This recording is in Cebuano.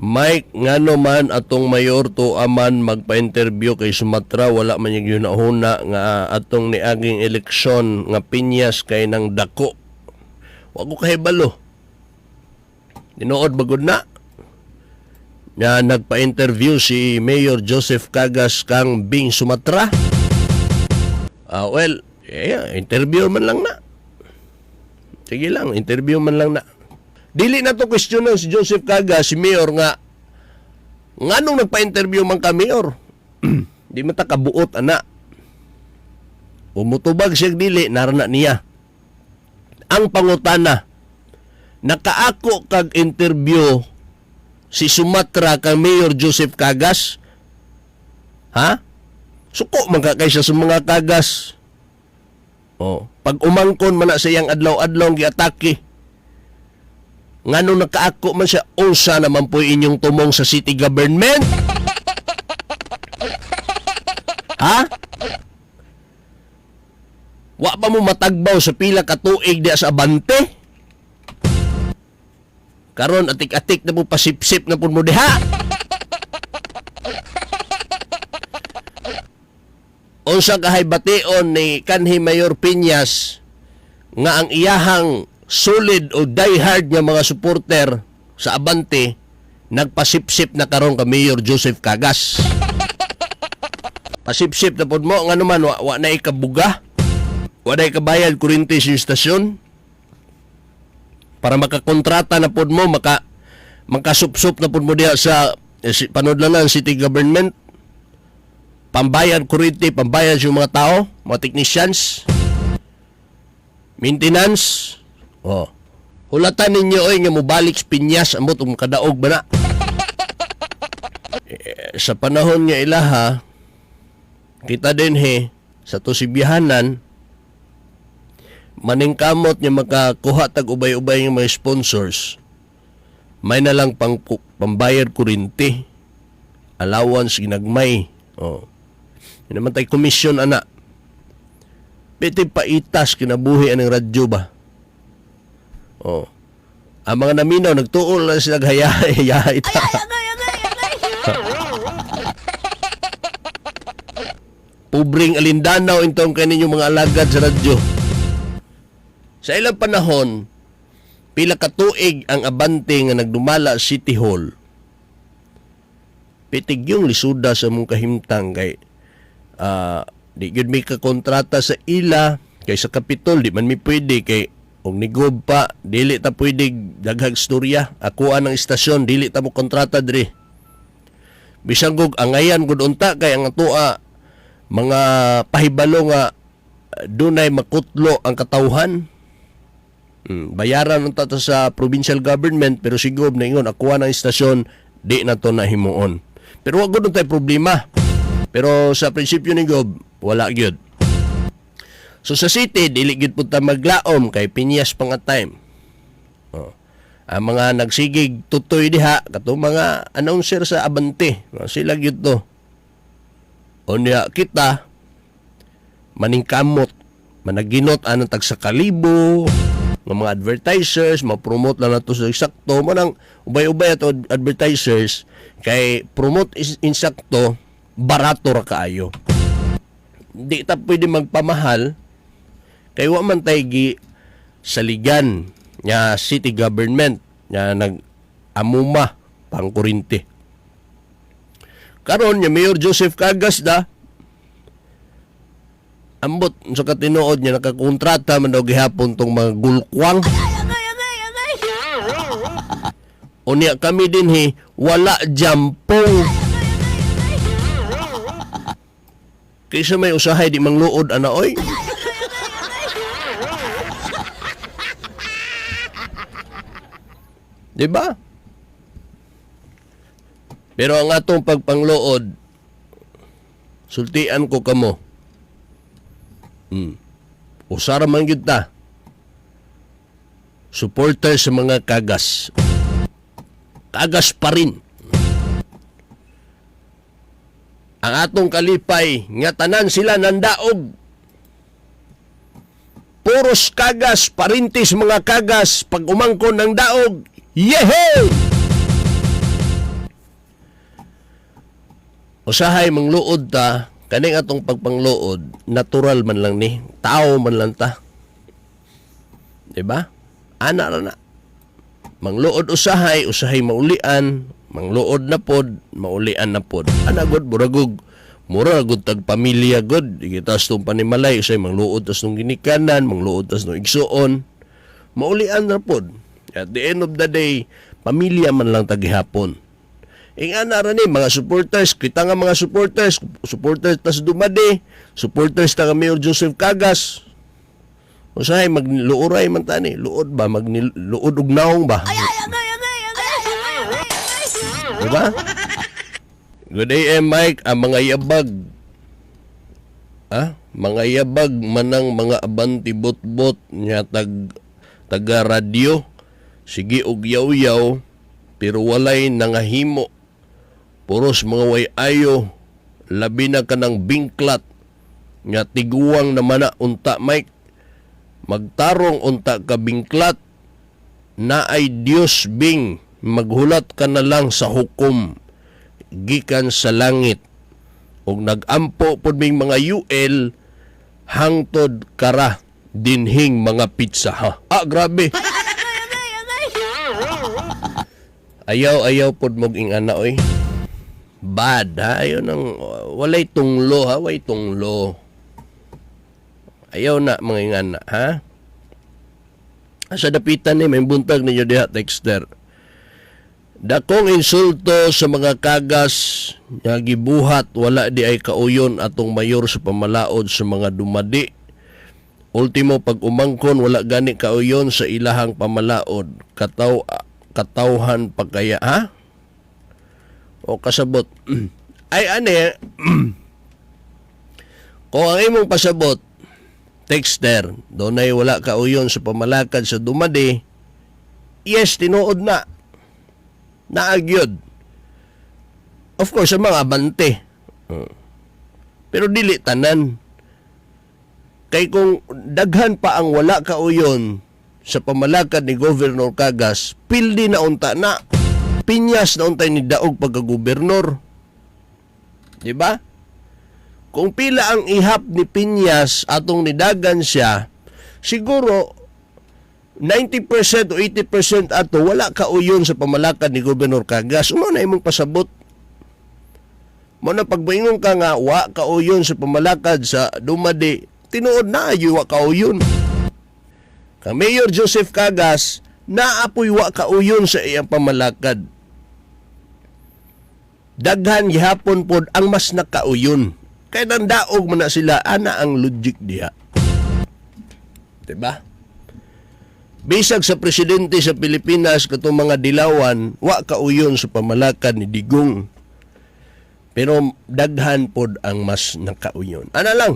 Mike, ngano man atong mayor to aman magpa-interview kay Sumatra, wala man yung yunahuna nga atong niaging eleksyon nga Piñas kay nang dako. Wa ko kahibalo. Tinuod bagod na nga nagpa-interview si Mayor Joseph Cagas kang Bing Sumatra. Well, yeah, interview man lang na. Sige lang, interview man lang na. Dili na to question si Joseph Cagas, si Mayor, nga nganong nagpa-interview man ka, Mayor? Di man ta kabuot ana. Umutubag siya dili, narana niya. Ang pangutana, nakaako kag interview si Sumatra kang Mayor Joseph Cagas? Ha? Suko man ka kay siya sa mga Cagas. Oh, pag umangkon man na sa iyang adlaw-adlaw giatake. Ngano nakaako man siya, unsa naman po inyong tumong sa city government? Ha? Wa ba mo matagbaw sa pila ka tuig diya sa Abante? Karon atik-atik na po, pasipsip na po mo diha. Unsa kahay bation ni kanhi Mayor Piñas nga ang iyahang solid o diehard nga mga supporter sa Abante nagpasipsip na karon ka Mayor Joseph Cagas? Pasipsip na pod mo nga naman wa na ikabuga. Wa na ikabayad kuryente sa istasyon. Para makakontrata na pod mo, makasupsup na pod mo diha sa panudlanan city government. Pambayad kuryente, pambayad sa mga tao, mga technicians, maintenance. Oh. Hulatan ninyo oy nga mobalik sa Piñas amot og makadaog ba na. Eh, sa panahon nga ilaha kita din he sa tusibihanan maningkamot nga makakuha tag ubay-ubay nga mga sponsors, may na lang pang pambayad kuryente, allowance ginagmay. Oh. Yun naman tay komisyon ana. Pwede paitas kinabuhi anang radyo ba? Oh. Ang mga naminaw nagtuol na sila hayahay ta. Pobreng alindanaw intong kaninyo mga alagad sa radyo. Sa ilang panahon, pila ka tuig ang Abante nga nagdumala City Hall. Pitig yung lisuda sa mong kahimtang kay di gyud mi kakontrata sa ila kay sa Kapitol di man mi pwede kay og nigob pa dili ta pwede daghag storya ako ang istasyon dili ta mo kontrata diri bisan gug angayan gud unta kay ang atoa mga pahibalo nga dunay makutlo ang katawhan. Bayaran unta ta sa provincial government pero si Gob na ingon ako ang istasyon di na to nahimuon pero wa gud untay problema. Pero sa prinsipyo ni Gob, wala gyud. So sa city, dili gyud pud ta maglaom kay Piñas pa nga time. Oh. Ang mga nagsigig tutoy diha, katong mga announcer sa Abante, sila gyud to. Unya kita maningkamot, managinot anang tag sa kalibo, nga mga advertisers, ma-promote lang nato sa insakto. Mo nang ubay-ubay ato advertisers kay promote insakto, barato ra kaayo. Di ta pwede magpamahal kay wa man tay gi saligan nga city government nga nag-amuma pangkurinte. Karon nga Mayor Joseph Cagas da ambot sa katinuod niya nakakontrata man daw gihapon tong mga gulkwang. Unya kami dinhi wala jampong. Kaysa may usahay di mangluod ana oy. Diba? Pero ang atong pagpangluod, sultian ko kamo. Usara man gyud ta. Supporter sa mga Cagas. Cagas pa rin. Ang atong kalipay nga tanan sila nandaog. Puros Cagas, parintis mga Cagas pag umangkon ng daog. Yehey! Usahay mangluod ta, kaning atong pagpangluod, natural man lang ni, tao man lang ta. Diba? Ana ra na. Mangluod usahay, usahay maulian, mangluod na pod, maulian na pod. Ana god, buragog mura gud tag pamilya god. Kita tong panimalay, usahay mangluod tas nung ginikanan, mangluod tas nung igsuon, maulian na pod. At the end of the day, pamilya man lang tagihapon. Ing-ana ra ni mga supporters, kita nga mga supporters, supporters tas Dumade, supporters ta nga Mayor Joseph Cagas. Usahay magluoray man tani, luod ba, magluod og naong ba? Diba? Good AM, Mike, ang mga yabag. Ah, mga yabag manang mga abanti bot-bot nya tag taga radyo. Sige og yaw-yaw pero walay nangahimo. Puros mga way ayo, labi na kanang bingklat nga tiguang naman na unta, Mike. Magtarong unta ka, bingklat, na ay Dios bing maghulat ka na lang sa hukom gikan sa langit ug nagampo pod ming mga UL hangtod kara dinhing mga pizza ha. Ah, grabe. Ayaw, ayaw pod mog ingana oy. Bad ha, ayaw nang walay tunglo ha, walay tunglo. Ayaw na mga ingana ha. Sa dapitan ni may buntag ninyo diha, texter. Dakong insulto sa mga kagas nga gibuhat, wala di ay kauyon atong mayor sa pamalaod sa mga Dumadi. Ultimo pag umangkon wala gani kauyon sa ilahang pamalaod. Katawhan pa kaya ha? O kasabot. Ay ane, kung ang imong pasabot, texter, dunay wala kauyon sa pamalakad sa Dumadi, yes, tinuod na. Naagyod. Of course, sa mga abante. Pero dili tanan. Kay kung daghan pa ang wala kauyon sa pamalakad ni Governor Cagas, pildi na unta na. Pinyas na untay ni daog pagka-gobernur. Diba? Kung pila ang ihap ni Pinyas atong nidagan siya, siguro 90% o 80% ato wala kauyon sa pamalakad ni Gobernador Cagas. Mao na imong pasabot. Mao na pagbaingon ka nga wa kauyon sa pamalakad sa Dumadi, tinuod na ayo wa kauyon. Kang Mayor Joseph Cagas, naapoy wa kauyon sa iyang pamalakad. Daghan gihapon pod ang mas nakauyon. Kay nandaog man na sila, ana ang logic diha. Diba? Bisag sa presidente sa Pilipinas katong mga dilawan, wa kauyon sa pamalakad ni Digong. Pero daghan pod ang mas nakauyon. Ana lang.